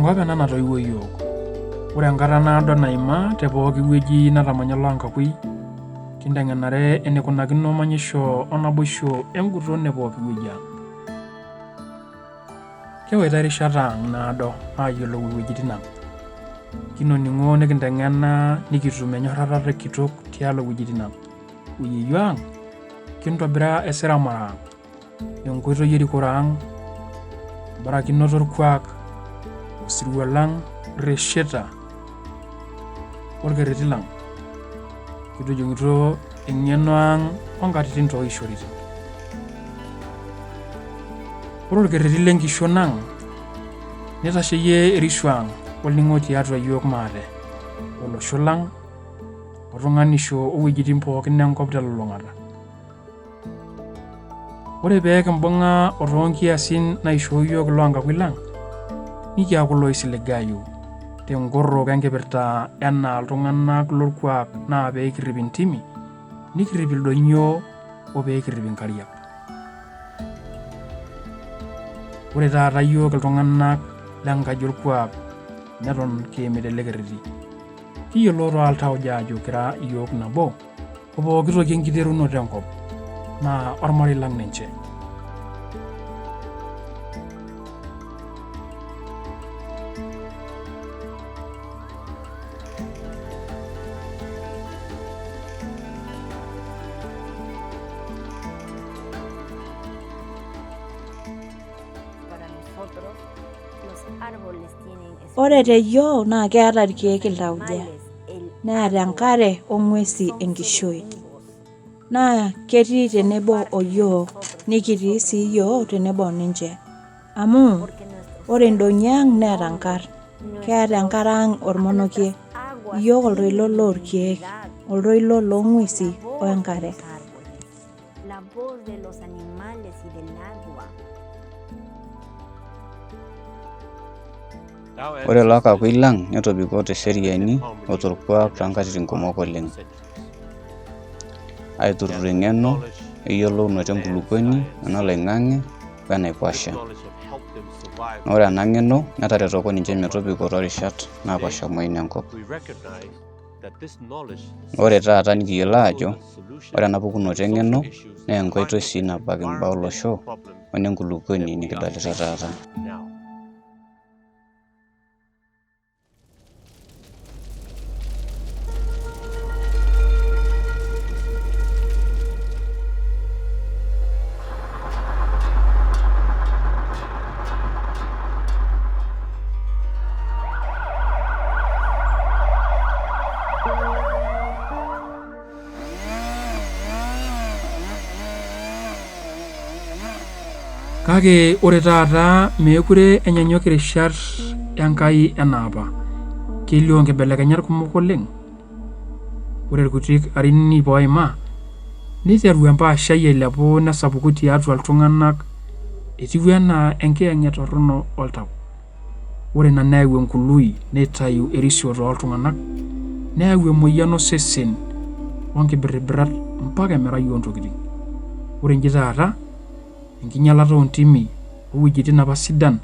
Enkop ena natoiwuo iyiook. Ore enkata naado naima te pooki wueji natamanya Oloonkakui, kinteng'enare eneikunakino manyisho o naboisho enguton e pooki wueji ang. Kewaita erishata ang naado aayiolou iwuejitin ang. Kinoning'o nikinteng'ena nikitum enyorrata kitok tialo wuejitin ang o yieyio ang, kintobira esiramare ang, enkoitoi erikore ang, embarakinoto orkuak, osirua lang rresheta olkerreti lang. Kitujung'utuo eng'eno ang o nkatitin too ishoritin. Ore olkerreti le nkishon ang neitasheyie erishu ang olning'o tiatua iyiook maate, olosho lang, o tung'anisho o wuejitin pookin enkop telulung'ata. Ore pee kimbung'a o too nkiasin naishoo iyiook iloonkakui lang, nikiaku looisiligayu te nkorrok enkipirta enaa iltung'ana lolkuak naa pee kirrip intimi, nikirrip ildonyio o pee kirrip inkariak. Ore taata iyiook iltung'ana le nkaji olkuak neton kiimita ele kerreti. Kiyiolo too ltauja aajo kira iyiook nabo o pooki toki enkiterunoto enkop naa olmarei lang ninche. Ore te yioo naa keeta irkeek iltauja, neeta enkare o ng'uesi enkishui. Naa ketii tenebo o yiok nikitii sii yiok tenebo o ninche. Amu ore indongi ang neeta nkarn, keeta enkare ang ormonokie, iyiok oltoilo loo irkeek, oltoilo loo ng'uesi o enkare. La voz de los animales y del agua. Ore lookakui lang netobiko teseriani o torkuak toonkatitin kumok oleng. Aiturrur eng'eno eyiolounoto enkulukuoni, enoloing'ang'e wenaiposha. Naa ore ena ng'eno netaretoko ninche metobiko toorishat naapaasha muain enkop. Ore taata nikiyiolo aajo ore ena pukunoto eng'eno naa enkoitoi sii nabak imbaa olosho wenenkulukuoni nikidolita taata. Kake ore taata meekure enyanyuk irishat Enkai enaa apa. Kelio nkibelekenyat kumok oleng. Ore ilkutik arin iip oima, neiteru empaashai ailepu nesapuku tiatua iltung'ana etiu anaa enkiyang'et torrono oltau. Ore ina neyau enkului neitayu erisio too ltung'ana, neyau emoyian osesen o nkibirribirat mpaka emerai oo ntokitin. Ore inji taata, enkinyalata oo ntimi o wuejitin apa sidan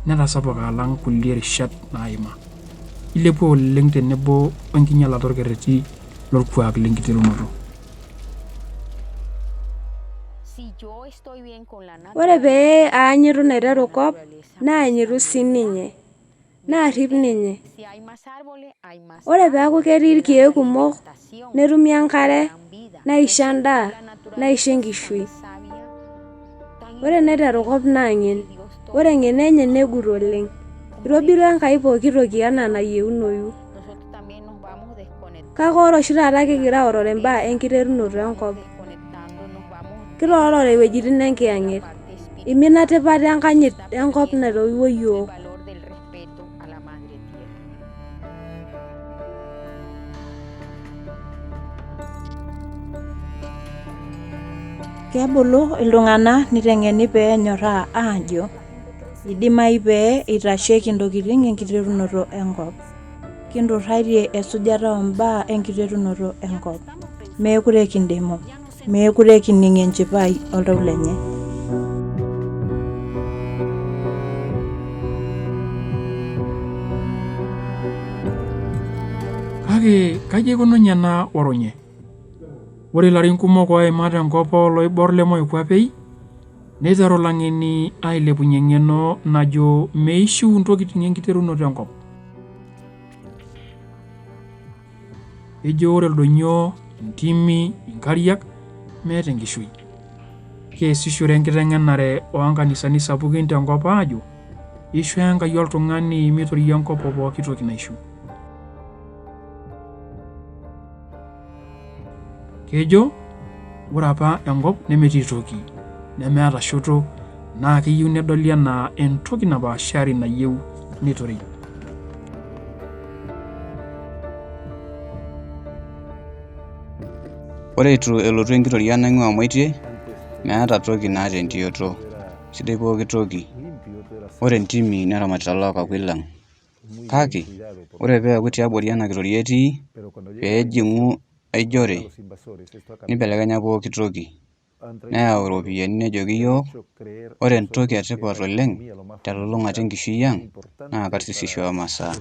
netasapuka alang kulie rishat naaima. Ilepua oleng tenebo o enkinyalata olkerreti lolkuak lenkiterunoto. Ore pee aanyitu naiteru kop, naanyitu sii ninye, naarrip ninye. Ore peeku ketii irkeek kumok, netumi enkare, naisho endaa, naisho enkishui. Ore enaiteru kop naa ng'en, ore eng'eno enye negut oleng. Itobirua Enkai pooki toki anaa enayieunoyu. Kake ore oshi taata kigira aorore imbaa enkiterunoto enkop. Kitoorore iwuejitin enkiyang'et. Imina tipat enkanyit enkop naitoiwuo iyiook. Kebulu iltung'ana neiteng'eni pee enyorraa aajo eidimayu pee eitasheki ntokitin enkiterunoto enkop. Kinturraitie esujata oo mbaa enkiterunoto enkop. Meekure kindimu. Meekure kining enchipai oltau lenye. Kake kaji eikununye ena orunye? Ore ilarin kumok oima tenkop oo loibor le moikuapei, neiteru ilang'eni ailepunye eng'eno najo meishiu ntokitin enkiterunoto enkop. Ejo ore ildonyio, ntimi, nkariak meeta enkishui. Keesishore enkiteng'enare oo nkanisani sapukin tenkop aajo eishoo Enkai oltung'ani meitoria enkop o pooki toki naishiu. Kejo ore apa enkop nemetii toki, nemeeta shoto naa keyieu nedoli anaa entoki napaashari nayieu neitori. Ore eitu elotu enkitoria naing'ua mwetie, meeta toki naata entioto, sidai pooki toki. Ore ntimi neramatita lookakui lang. Kake, ore peeku tiabori ena kitoria etii, pee ejing'u aijore, nibelekenya pooki toki. Neyau iropiyiani nejoki yiok, ore entoki etipat oleng telulung'ata enkishui ang naa karsisisho oomasaa.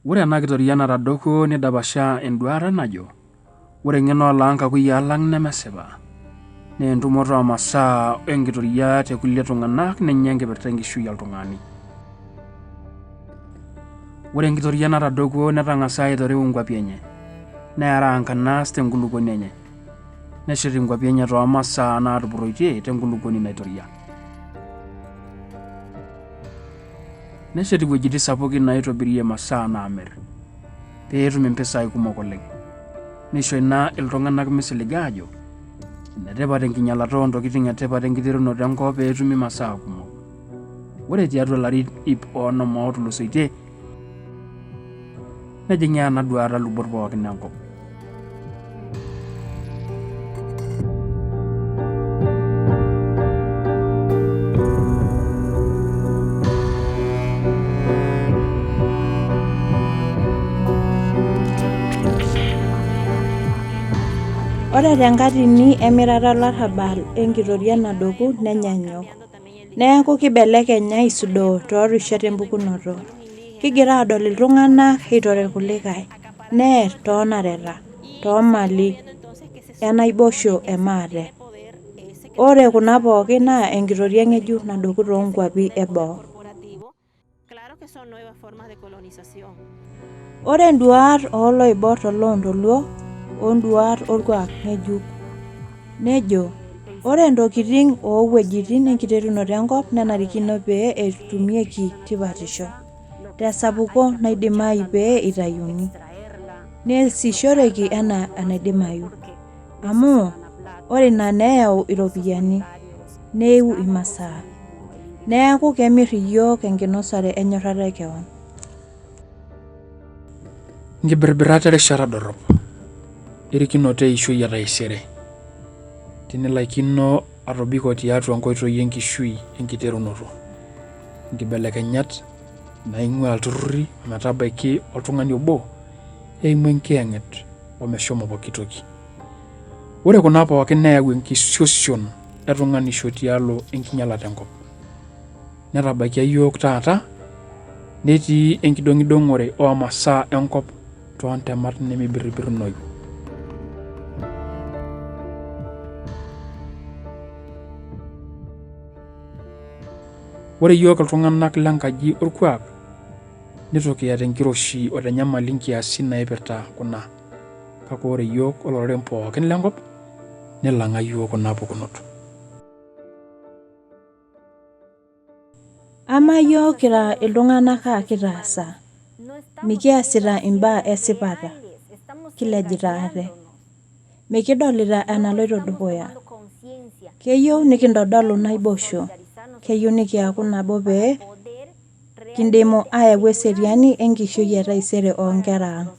Ore ena kitoria natadouo neidapashaa enduata najo ore eng'eno oolaankakuyia lang nemesipa, naa entumoto oo masaa o enkitoria te kulie tung'anak ninye enkipirta enkishui oltung'ani. Ore enkitoria natadouo netang'asa aitoriu nkwapi enye, nearaa nkanas te nkulukuoni enye, neshet inkwapi enye too masaa naatupurroitie te nkulukuoni naitoria. Neshet iwuejitin sapukin naaitobirie masaa naamir, pee etum impisai kumok oleng. Neisho ina iltung'anak misiliga aajo enetipat enkinyalata oo ntokitin etipat enkiterunoto enkop pee etumi masaa kumok. Ore tiatua ilarin 150 ootulusoitie, nejing'aa ena duata lubot pookin enkop. Ore tenkatini emirata olarabal enkitoria nadoku nenyanyuk. Neeku kibelekenya aisudoo toorishat empukunoto. Kigira adol iltung'anak eitore ilkulikae, neer toonareta, toomali enaibosho emaate. Ore kuna pookin naa enkitoria ngejuk nadoku toonkwapi eboo. Ore nduaat ooloibor toloontoluo onduaat olkuak ngejuk. Nejo, ore ntokitin oowuejitin enkiterunoto enkop nenarikino pee etumieki tipatisho, tesapuko naidimayu pee eitayuni, neesishoreki enaa enaidimayu. Amu ore ina neyau iropiyiani, neiu imasaa. Neeku kemir iyiook enkinosare enyorrata e kewon. Nkibirbirat erishata dorrop, erikinoto eishoi etaisere, tinilaikino atobiko tiatua nkoitoi enkishui enkiterunoto, nkibelekenyat naing'ua ilturruri ometabaiki oltung'ani obo eimu enkiyang'et omeshomo pooki toki. Ore kuna pookin neyau enkisiosion e tung'anisho tialo enkinyalata enkop. Netabaikia iyiook taata netii enkidong'idong'ore oo masaa enkop too ntemat nemeibirribirrunoyu. Ore iyiook iltung'anak lenkaji olkuak neitu kiata enkiroshi o tenyamali nkiasin naipirta kuna, kake ore iyiook oloreren pookin lenkop nilang'a iyiook kuna pukunot. Amaa yiok kira iltung'ana kaa kitaasa? Mikiasita imbaa esipata, kilejita ate. Mikidolita enaloito dukuya. Keyieu nikintodolu naboisho, keyieu nikiaku nabo pee kindimu ayau eseriani enkishui etaisere oo nkera ang'.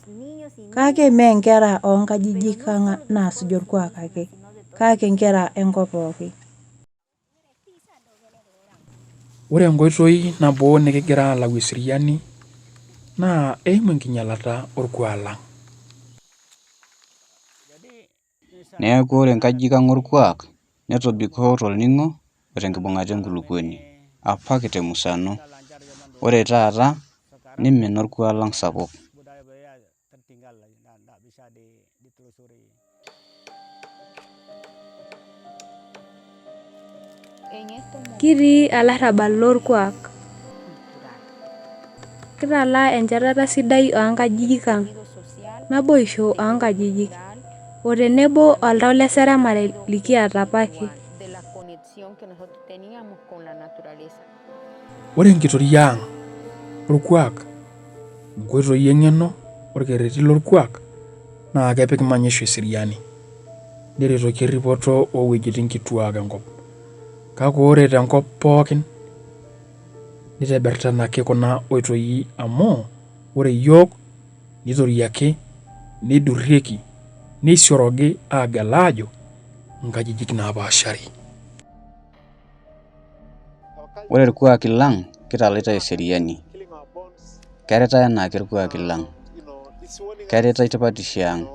Kake mee nkera oo nkajijik ang' naasuj olkuak ake, kake nkera enkop pooki. Ore enkoitoi nabo nikigira aalau eseriani naa eimu enkinyalata olkuak lang. Neeku ore nkajijik ang' olkuak netobiko tolning'o o tenkibung'ata enkulukuoni. Apake temusano, ore taata nimina orkuak lang sapuk. Kitii alarrabal lorkuak. Kitalaa enchetata sidai oonkajijik ang, naboisho oonkajijik, o tenebo oltau leseremare likiata apake. Ore enkitoria ang orkuak, nkoitoi engeno olkereti lorkuak naa kepik manyisho eseriani, neretoki erripoto oowuejitin kituak enkop. Kake ore tenkop pookin neitebertenaki kuna oitoi amu ore yiok neitoriaki, neidurrieki, neisorogi aagel aajo nkajijik naapaashari. Ore irkuaki lang kitalaaitie eseriani. Keeritai enaake irkuaki lang. Keeritai tipatisho ang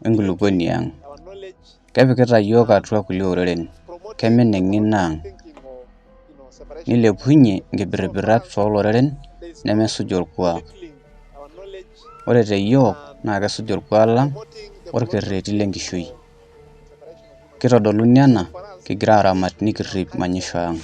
wenkulukuoni ang. Kepikita yiok atua kulie oreren. Keimin engeno ang. Neilepunye nkiberiberat tooloreren nemesuj orkuak. Ore teyiok naa kesuj orkuak lang orkereti lenkishui. Keitodoluni ena kingira aaramat nikirip manyisho ang.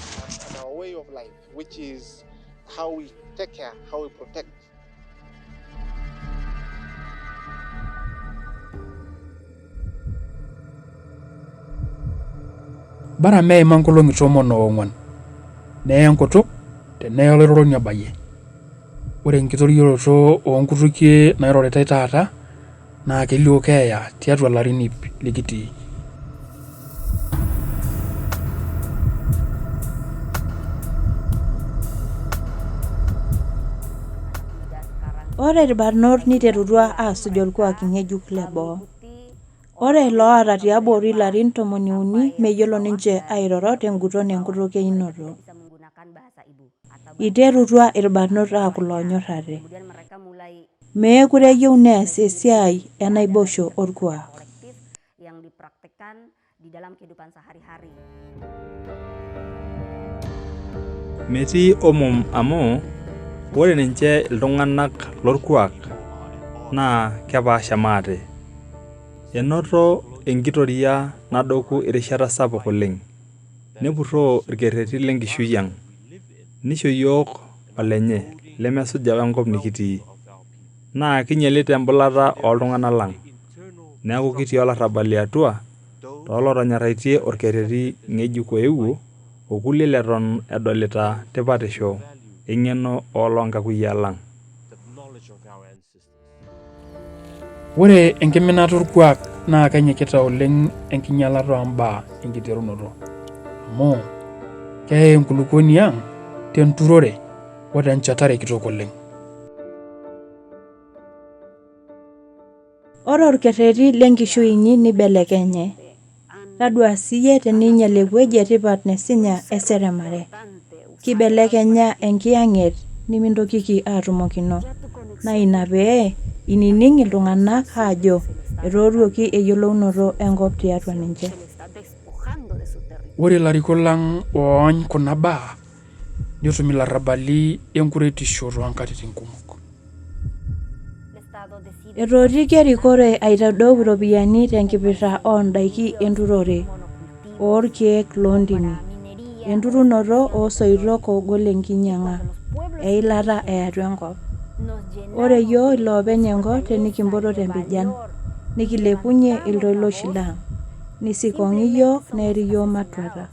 Bara meima nkolongi 14 neye enkutuk teneye oloiroroni obayie. Ore enkitorioroto oonkutukie nairoritae taata naa kelio keeya tiatua larin ip likitii. Ore irbarnot neiterutua aasuj olkuak ngejuk le boo. Ore loota tiabori larin 30 meyiolo ninche airoro tenguton enkutuk einoto. Eiterutua irbarnot aaku loonyor ate. Meekure eyieu neas esiai enaboisho orkuak. Metii omom amu ore ninche iltung'anak lorkuak naa kepaasha maate. Enoto enkitoria nadoku erishata sapuk oleng, nepurroo irkeretin lenkishui ang', nisho yiok olenye lemesuja wenkop nikitii. Naa kinyalita embulata ooltung'ana lang', neeku kitii olarrabal liatua toolootonyoraitie orkereti ng'ejuk oewuo okulie leton edolita tipatisho eng'eno ooloonkakuyiaa lang'. Ore enkiminata orkuak naa kenyikita oleng enkinyalata oombaa enkiterunoto amu keya enkulukuoni ang tenturore o tenchetare kitok oleng. Ore olkereti lenkishui inyi neibelekenye. Taduaa siyie teninyal ewueji etipat nesinya eseremare. Keibelekenya enkiyang'et nimintokiki aatumokino. Naa ina pee inining' iltung'ana aajo etooruoki eyiolounoto enkop tiatua ninche. Ore ilarikok lang oony kuna baa netum ilarrabali enkuretisho toonkatitin kumok. Etotikie erikore aitadou iropiyiani tenkipirta oondaiki enturore, oolkeek loontimi, enturunoto oosoitok oogol enkinyanga, eilata eatua enkop. Ore yiok iloopeny enkop tenikimpoto tempijan, nikilepunye iltoiloshi lang, neisikong yiok neeri yiok matuata.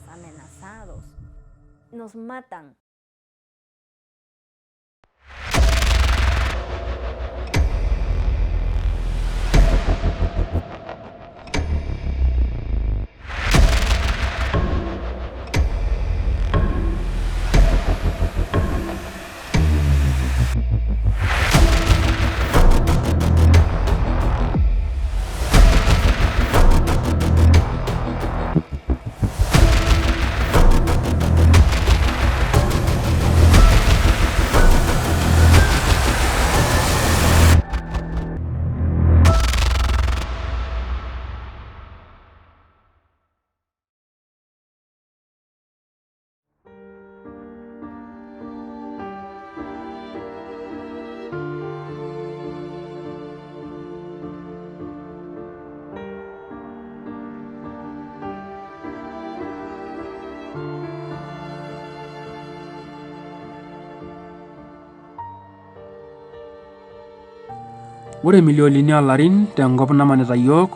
Ore milionini oolarin tenkop namanita iyiook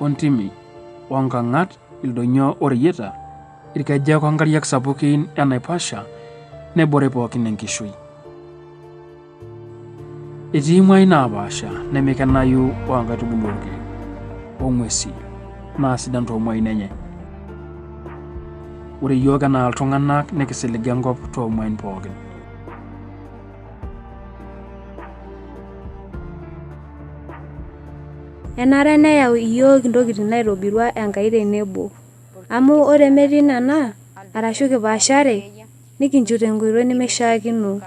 o ntimi, o nkang'at, ildonyio o reyieta, irkejek o nkariak sapukin enaiposha nebore pookin enkishui. Etii imuain naapaasha nemeikenayu oo nkaitubulu o irkeek o ng'uesi naa sidan too muain enye. Ore iyiook enaa iltung'anak nikisiliga enkop too muain pookin. Enare neyau iyiook intokitin naitobirua Enkai tenebo, amu ore metii nena, arashu kipaashare, nikinchu tenkoitoi nemeishaakino.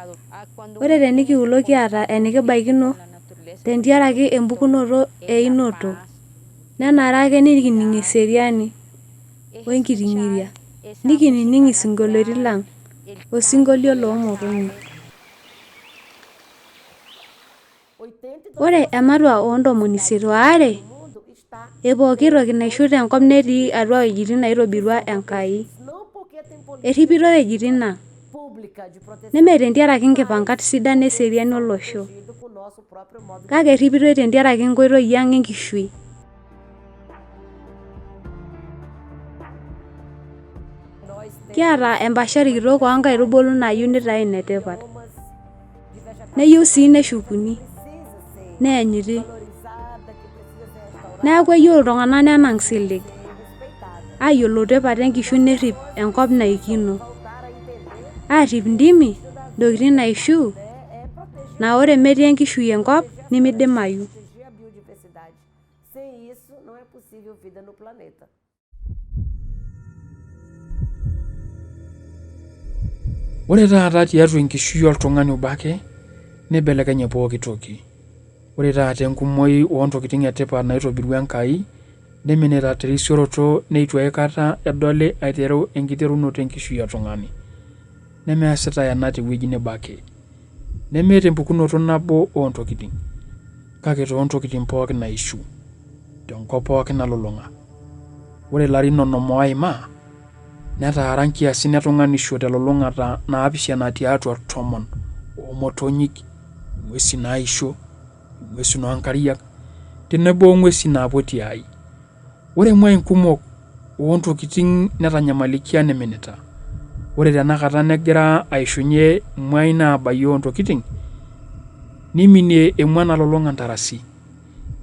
Ore tenikiulo kiata enikibaikino tentiaraki empukunoto einoto, nenare ake nikining eseriani wenkitigiria, nikinining isingolioitin lang, osinkolio loomotonyi. Ore ematua oo 82% e pooki toki naishiu tenkop netii atua wuejitin naaitobirua Enkai. Erripitoi wuejitin ang. Neme tentiaraki nkipangat sidan eseriani olosho, kake erripitoi tentiaraki nkoitoi ang enkishui. Kiata empaashari kitok oo nkaitubulu naayieu neitae enetipat, neyieu sii neshukuni, neenyiti. Neeku eyieu iltung'ana nenang' silig aayiolou tipat enkishui nerrip enkop naikino. Aarrip ntimi, ntokitin naishiu naa ore metii enkishui enkop nemeidimayu. Ore taata tiatua enkishui oltung'ani obo ake, neibelekenye pooki toki. Ore taata enkumoi oo ntokitin e tipat naitobirua Enkai neiminita terisioroto neitu aikata edoli aiteru enkiterunoto enkishui e tung'ani. Nemeesitai ena tewueji nebo ake, neme tempukunoto nabo oo ntokitin, kake too ntokitin pookin naishiu, tenkop pookin nalulung'a. Ore larin onom ooima, netaara nkiasin e tung'anisho telulung'ata 7 tiatua 10 oo motonyik, ng'wesi naaisho, ng'wesi oo nkariak, tenebo o ng'wesi naapuo tiai. Ore mwain kumok oo ntokitin netanyamalikia neiminita. Ore tenakata negira aishunye mwain naabayia oo ntokitin, neiminie emwa nalulung'a ntarasi.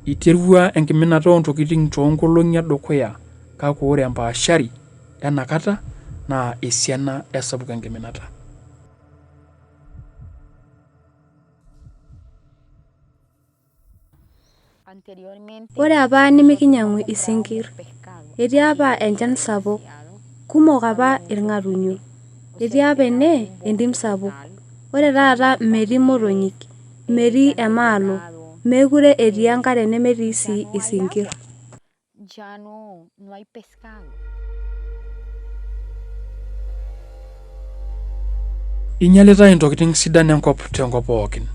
Eiterua enkiminata oo ntokitin too nkolong'i edukuya kake ore empaashari enakata naa esiana esapuko enkiminata. Ore apa nemikinyangu isinkirr, etii apa enchan sapuk, kumok apa irng'atunyo, etii apa ene entim sapuk. Ore taata metii motonyik, metii emaalo, meekure etii enkare nemetii sii isinkirr. Einyalitai ntokitin sidan enkop tenkop pookin,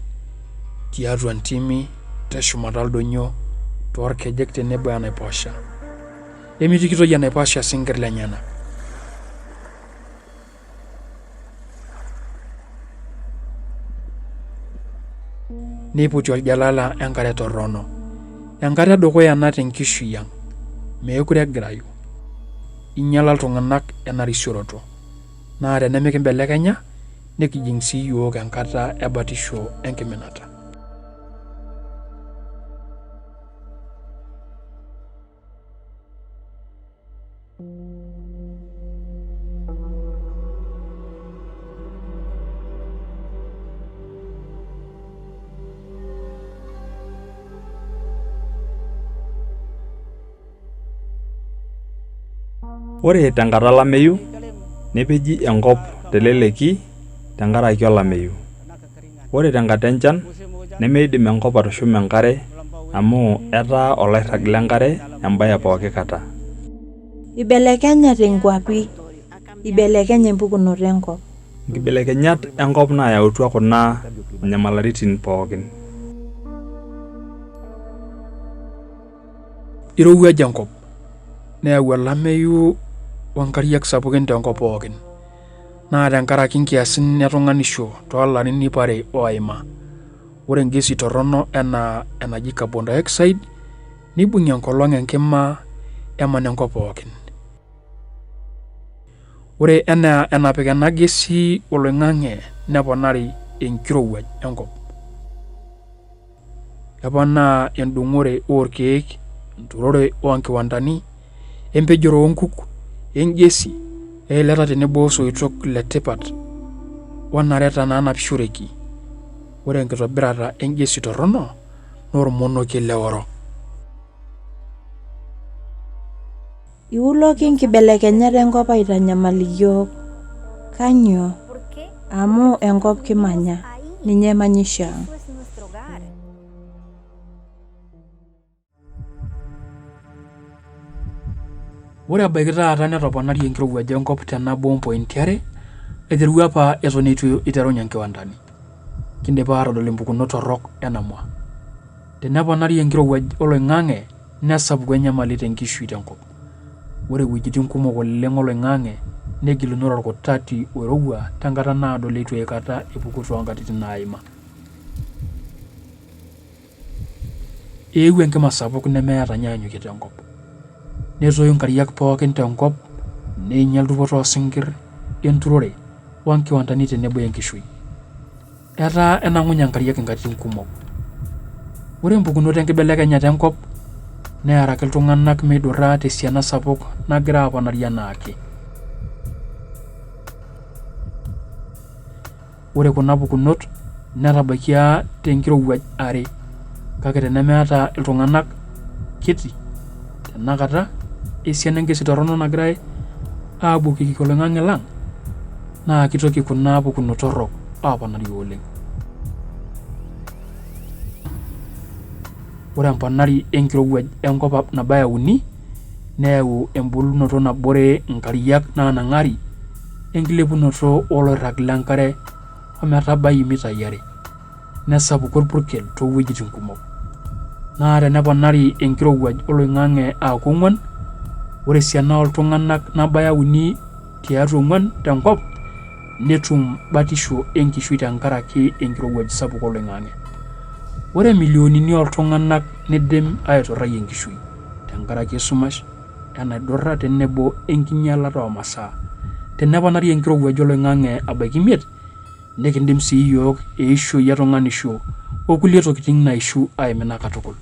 tiatua ntimi, teshumata ildonyio, toorkejek tenebo enaiposha. Emitikitoi enaiposha isinkirr lenyena. Neiputi oljalala enkare torrono. Enkata edukuya ena tenkishui ang. Meekure egirayu. Einyala iltung'anak ena risioroto. Naa tenemikimbelekenya, nikijing sii iyiook enkata e batisho enkiminata. Ore tenkata olameyu, nepeji enkop teleleki tenkaraki olameyu. Ore tenkata enchan nemeidim enkop atushuma enkare amu etaa oloirag lenkare embae pooki kata. Ibelekenyate nkuapi, ibelekenye empukunoto enkop. Nkibelekenyat enkop naayautua kuna nyamalaritin pookin. Eirowuaja enkop, neyau olameyu o nkariak sapukin tenkop pookin. Naa tenkaraki nkiasin e tung'anisho too larin 200 ooima. Ore engesi torrono enaa enaji carbon dioxide neibung'ie enkolong enkima eman enkop pookin. Ore enaa enapik ena gesi oloing'ang'e neponari enkirowuaj enkop. Keponaa endung'ore oorkeek, enturore oonkiwandani, empejore oonkuk, engesi, eilata tenebo osoitok le tipat onareta naanapishoreki. Ore enkitobirata engesi torrono naa ormonokie leoro. Iuloki nkibelekenyat enkop aitanyamal iyiok. Kanyoo? Amu enkop kimanya, ninye manyisho ang. Ore ebaiki taata netoponari enkirowuaj enkop te nabo ompointi are aiteru apa eton eitu eiterunye nkiwandani. Kindipa aatodol impukunot torrok ena mwa. Teneponari enkirowuaj oloing'ang'e nesapuku enyamali tenkishui tenkop. Ore wuejitin kumok oleng oloing'ang'e negilunore orkutati oirowua tenkata naado leitu aikata epuku toonkatitin naaima. Eewuo enkima sapuk nemeeta nyaanyukie tenkop. Netoyu nkariak pookin tenkop, neinyal dupoto oosinkir, enturore, onkiwandani tenebo enkishui. Etaa enang'unye nkariak inkatitin kumok. Ore mpukunot enkibelekenyata enkop nearaki iltung'anak meidurra tesiana sapuk nagira aponari anaake. Ore kuna pukunot netabaikia tenkirowuaj are, kake tenemeeta iltung'anak kiti tenakata esiana engesi torrono nagirai aabukoki oloing'ang'e lang naa keitoki kuna pukunot torrok aaponari oleng. Ore emponari enkirowuaj enkop nabaya uni neyau embulunoto nabore nkariak naanang'ari enkilepunoto oloirrag lenkare ometabai imitai are, nesapuku orpurkel toowuejitin kumok. Naa teneponari enkirowuaj oloing'ang'e aaku ong'uan, ore esiana ooltung'anak nabaya uni tiatua ong'uan tenkop netum batisho enkishui tenkaraki enkirowuaj sapuk oloing'ang'e. Ore milionini ooltung'anak neidim aiturrai enkishui tenkaraki esumash, enaidurra tenebo enkinyalata oomasaa. Teneponari enkirowuaj oloing'ang'e abaiki imiet, nikindim sii iyiook eishoi e tung'anisho o kulie tokitin naishu aimina katukul.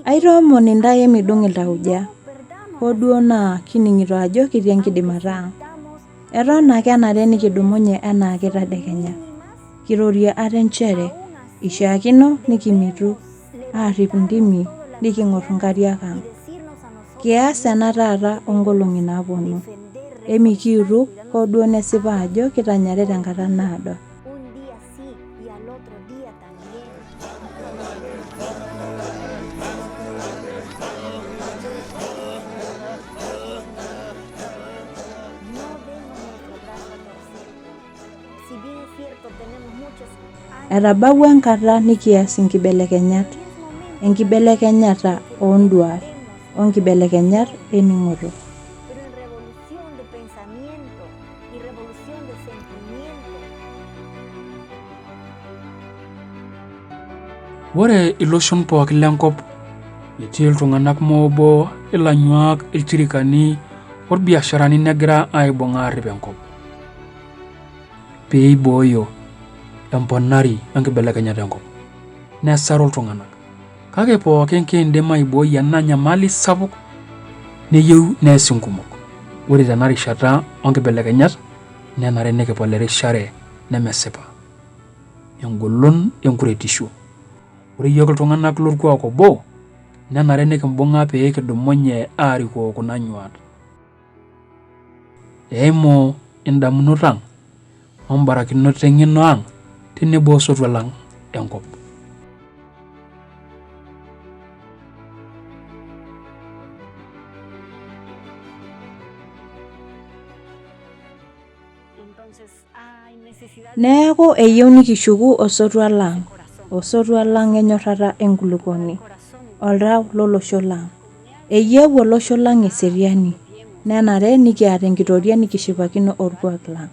Aitoomon intae emidung iltauja, hoo duo naa kining'ito ajo kitii enkidimata ang. Eton ake enare nikidumunye enaake tadekenya, kirorie ate nchere eishiakino nikimitu aarrip ntimi niking'or nkariak ang. Kias ena taata o nkolong'i naapuonu. Emikiituk hoo duo nesipa ajo kitanyare tenkata naado. Etabawua enkata nikias inkibelekenyat, enkibelekenyata oo nduat o nkibelekenyat ening'oto. Ore iloshon pooki lenkop etii iltung'anak moobo, ilanyuak, ilchirikani, olbiasharani negira aibung'a aarrip enkop pee eibooyo emponari enkibelekenyata enkop. Nesaru iltung'anak. Kake pookin kiindim aibooi ena nyamali sapuk neyieu neesi nkumok. Ore tena rishata oo nkibelekenyat nenare nikipal erishare nemesipa. Engolon enkuretisho. Ore iyiook iltung'anak lorkuak obo nenare nikimbung'a pee kidumunye aarikoo kuna nyuaat. Eimu indamunot ang ombarakinot eng'eno ang tenebo osotua lang enkop. Neeku eyieu nikishuku osotua lang, osotua lang enyorrata enkulukuoni, oltau lolosho lang. Eyieu olosho lang eseriani, nenare nikiata enkitoria nikishipakino olkuak lang.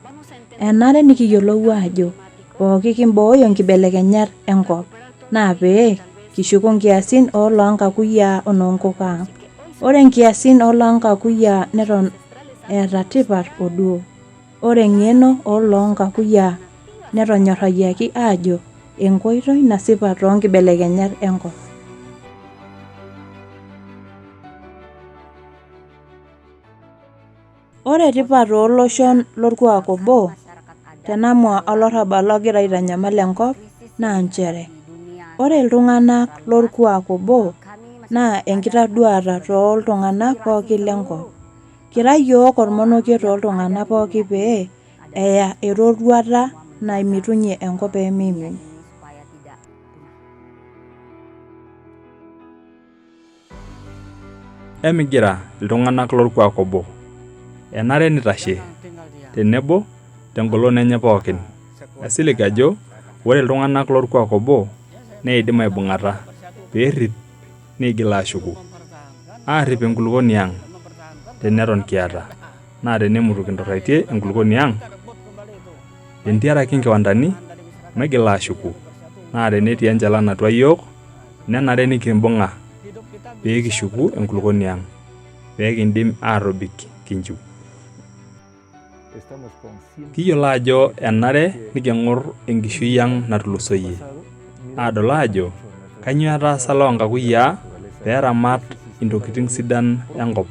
Enare nikiyiolou ajo pooki kimbooyo nkibelekenyat enkop naa pee kishuku nkiasin oo loonkakuyiaa onoonkoko ang. Ore nkiasin oo loonkakuyiaa neton eeta tipat o duo. Ore eng'eno oo loonkakuyiaa netonyorrayiaki aajo enkoitoi nasipa too nkibelekenyat enkop. Ore tipat ooloshon lorkuak obo tenamua olarrabal ogira aitanyamal enkop naa nchere, ore iltung'anak lorkuak obo naa enkitoduata tooltung'anak pooki lenkop. Kira yiok ormonokie tooltung'anak pooki pee eya eroruata naimitunye enkop pee meimin. Emigira iltung'anak lorkuak obo. Enare nitashe tenebo tengolon enye pookin. Aisilig ajo ore iltung'anak lorkuak obo neidim aibung'ata peerrip neigil aashuku. Aarrip enkulukuoni ang' teneton kiata. Naa tenemutu kinturraitie enkulukuoni ang' tentiaraki nkiwandani maigila aashuku. Naa tenetii enchalan atua yiok nenare nikimbung'a pee kishuku enkulukuoni ang' pee kindim aatobik kinchiu. Kiyiolo ajo enare niking'or enkishui ang' natulusoyie, aadol aajo kainyoo etaasa loonkakuyiaa pee eramat intokitin sidan enkop,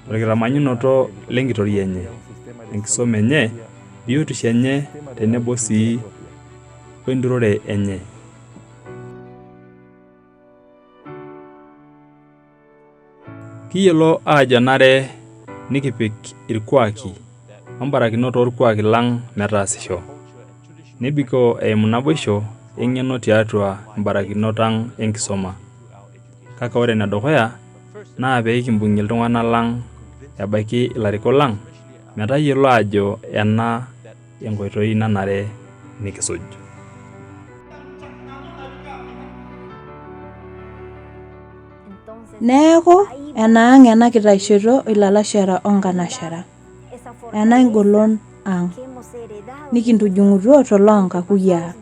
olkitamanyunoto lenkitoria enye, enkisuma enye, biotisho enye tenebo sii wenturore enye. Kiyiolo aajo enare nikipik irkuaki ombarakinot oorkuaki lang' metaasisho, nebikoo eimu naboisho eng'eno tiatua imbarakinot ang' enkisuma. Kake ore enedukuya naa pee kimbung'ie iltung'ana lang' ebaiki ilarikok lang' metayiolo aajo ena enkoitoi nanare nikisuj. Neeku enaang' ena kitasheto ilalashera o nkanashera. Ena engolon ang' nikintujung'utua toloonkakuyiaa.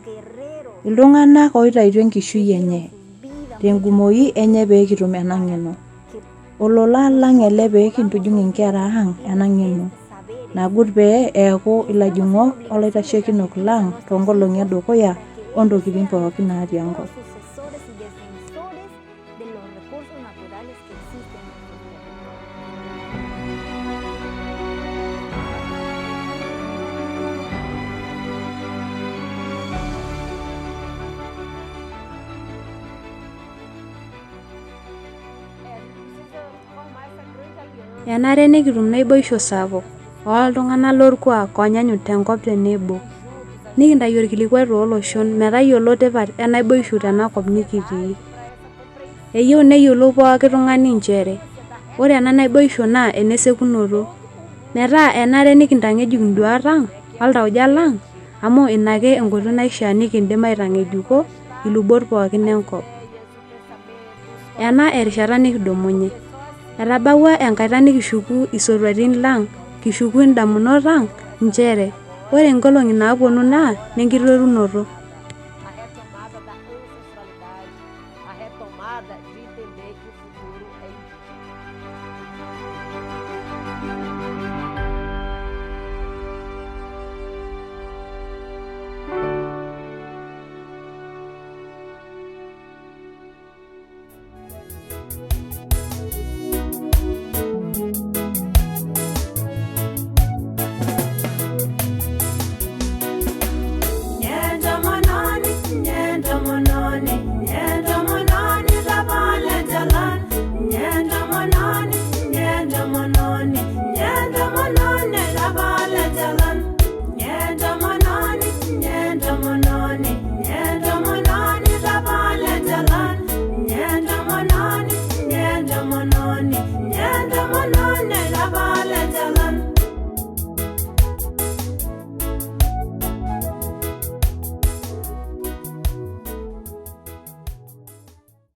Iltung'anak oitaituo enkishui enye tenkumoi enye pee kitum ena ng'eno. Olola lang ele pee kintujung inkera ang ena ng'eno nagut pee eeku ilajung'ok olaitashekinok lang toonkolong'i e dukuya o ntokitin pooki naatii enkop. Enare nikitum naboisho sapuk ooltung'anak lorkuak oonyanyuk tenkop tenebo. Nikintayu orkilikuai tooloshon metayiolo tipat enaboisho tenakop nikitii. Eyieu neyiolou pooki tung'ani nchere ore ena naboisho naa enesekunoto. Metaa enare nikintang'ejuk induat ang' oltauja lang' amu ina ake enkoitoi naishaa nikindim aitang'ejuko ilubot pooki enkop. Ena erishata nikidumunye. Etabawua enkata nikishuku isotuatin lang, kishuku indamunot ang' nchere ore nkolong'i naapuonu naa nenkiterunoto.